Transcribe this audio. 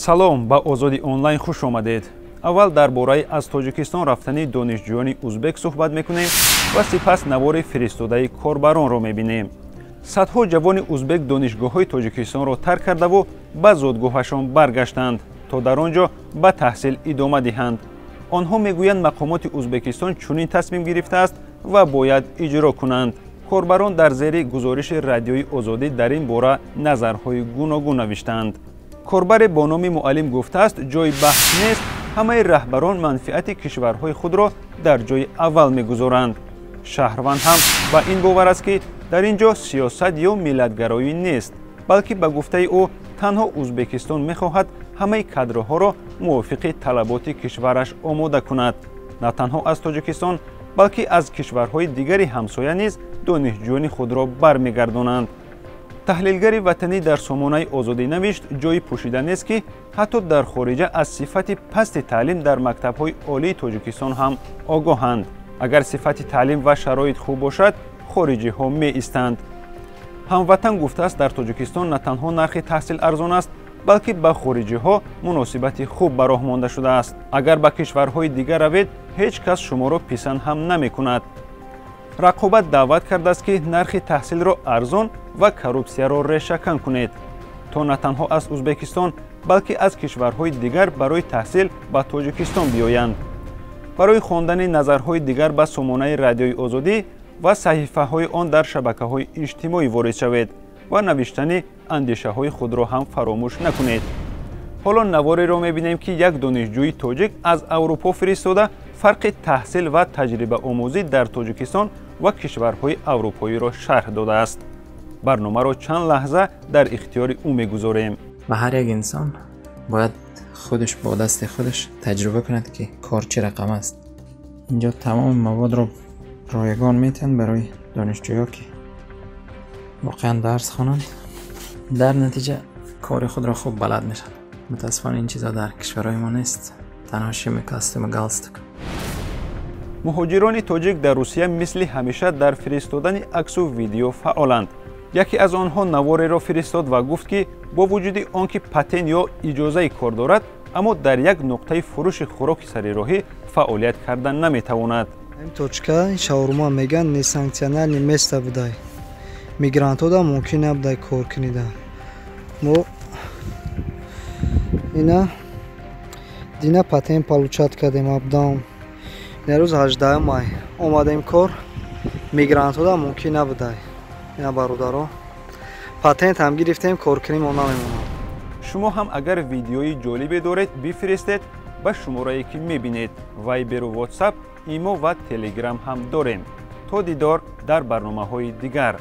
Салом, ба Озодӣ онлайн хуш омадед. Аввал дар бораи аз Тоҷикистон рафтани донишҷӯёни узбек суҳбат мекунем ва сипас навори фиристодаи корбаронро мебинем. Садҳо ҷавони узбек донишгоҳҳои Тоҷикистонро тарк кардаву ба зодгоҳашон баргаштанд, то дар он ҷо ба таҳсил идома диҳанд. Онҳо мегӯянд, мақомоти Узбекистон чунин тасмим гирифтааст ва бояд иҷро кунанд. Корбарон дар зери гузориши Радиои Озодӣ дар ин бора назарҳои гуногун навиштаанд. Корбаре бо номи Муаллим гуфтааст, ҷои баҳс нест, ҳамаи раҳбарон манфиати кишварҳои худро дар ҷои аввал мегузоранд. Шаҳрванд ҳам ба ин бовар аст, ки дар ин ҷо сиёсат ё миллатгароӣ нест, балки ба гуфтаи ӯ танҳо Узбекистон мехоҳад ҳамаи кадрҳоро мувофиқи талаботи кишвараш омода кунад. На танҳо аз Тоҷикистон, балки аз кишварҳои дигари ҳамсоя низ донишҷӯёни худро бармегардонанд. Таҳлилгари ватанӣ дар сомонаи Озодӣ навишт, ҷои пӯшида нест, ки ҳатто дар хориҷа аз сифати пасти таълим дар мактабҳои олии Тоҷикистон ҳам огоҳанд. Агар сифати таълим ва шароит хуб бошад, хориҷиҳо меистанд. Ҳамватан гуфтааст, дар Тоҷикистон на танҳо нархи таҳсил арзон аст, балки ба хориҷиҳо муносибати хуб ба роҳ монда шудааст. Агар ба кишварҳои дигар равед, ҳеҷ кас шуморо писанд ҳам намекунад. Рақобат даъват кардааст, ки нархи таҳсилро арзон ва коррупсияро решакан кунед, то на танҳо аз Узбекистон, балки аз кишварҳои дигар барои таҳсил ба Тоҷикистон биёянд. Барои хондани назарҳои дигар ба сомонаи Радиои Озодӣ ва саҳифаҳои он дар шабакаҳои иҷтимоӣ ворид шавед ва навиштани андешаҳои худро ҳам фаромӯш накунед. Ҳоло навореро мебинем, ки як донишҷӯи тоҷик аз Аврупо фиристода, фарқи таҳсил ва таҷрибаомӯзӣ дар Тоҷикистон ва кишварҳои аврупоиро шарҳ додааст. Барномаро чанд лаҳза дар ихтиёри ӯ мегузорем. Ва ҳар як инсон бояд худаш бо дасти худаш таҷриба кунад, ки кор чӣ рақам аст. Инҷо тамоми маводро ройгон метиҳанд барои донишҷӯё, ки воқеан дарс хонанд, дар натиҷа кори худро хуб балад мешаванд. Мутаассифона, ин чизо дар кишварҳои мо нест, танҳо шими костюм, галстук. Муҳоҷирони тоҷик дар Русия мисли ҳамеша дар фиристодани аксу видео фаъоланд. Яке аз онҳо навореро фиристод ва гуфт, ки бо вуҷуди он ки патент ё иҷозаи кор дорад, аммо дар як нуқтаи фурӯши хӯроки сари роҳӣ фаъолият карда наметавонад. Точка шаурма меган, несанкциональный место будай, мигрантҳо да мумкин набудай кор кунида. Мо ина дина патент получать кардем абдам, ина рӯз 18 май омадем кор, мигрантҳо да мумкин набудай. Ина, бародаро, патент ҳам гирифтем, коркунӣ мо намемонад. Шумо ҳам агар видеои ҷолибе доред, бифиристед ба шуморае, ки мебинед. Вайберу Ватсап, Имо ва Телеграм ҳам дорем. То дидор дар барномаҳои дигар.